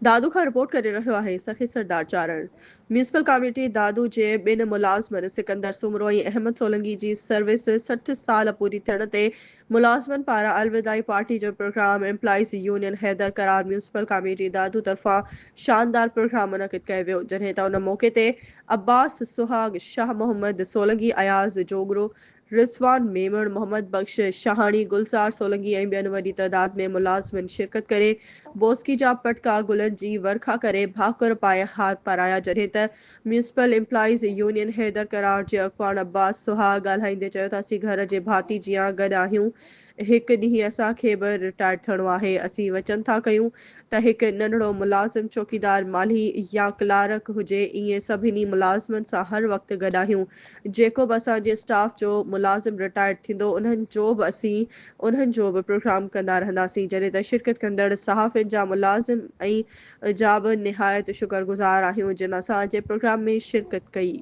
دادو کان رپورٽ ڪري رهيو آهي سخي سردار چارڻ. ميونسپل ڪاميٽي دادو جي ٻن ملازمن سڪندر سومرو ۽ احمد سولنگي جي سروس 60 سال پوري ٿيڻ تي ملازمن پاران الوداعي پارٽي جو programme employees union Haider Karar municipal committee Dadu طرفان شاندار پروگرام منعقد ڪيو ويو جڏهن ته ان موقعي تي عباس سهاڳ، شاهه محمد سولنگي، اياز جوڳرو، رضوان ميمڻ، محمد بخش شاهاڻي، گلزار سولنگي ۽ ٻين وڏي تعداد ۾ ملازمن شرڪت ڪري بوسڪي جا پٽڪا گلن جي ورکا ڪري ڀاڪر پائي هار پارايا جڏهن ته municipal employees union Haider Karar جي اڳواڻ عباس سهاڳ ڳالهائيندي چيو ته اسين گهر جي ڀاتي جيان گڏ آهيون هڪ ڏينهن اسان کي به رٽائرڊ ٿيڻو آهي. اسين وچن ٿا ڪيون ته هڪ ننڍڙو ملازم، چوڪيدار، مالهي يا ڪلارڪ هجي، ائين سڀني ملازمن سان هر وقت گڏ آهيون. جيڪو به اسان جي اسٽاف جو ملازم رٽائرڊ ٿيندو، انهن جو به اسين انهن جو به پروگرام ڪندا رهنداسين. جڏهن ته شرڪت ڪندڙ صحافين جا ملازم ۽ جا به نهايت شڪر گذار آهيون، جن اسان جي پروگرام ۾ شرڪت ڪئي.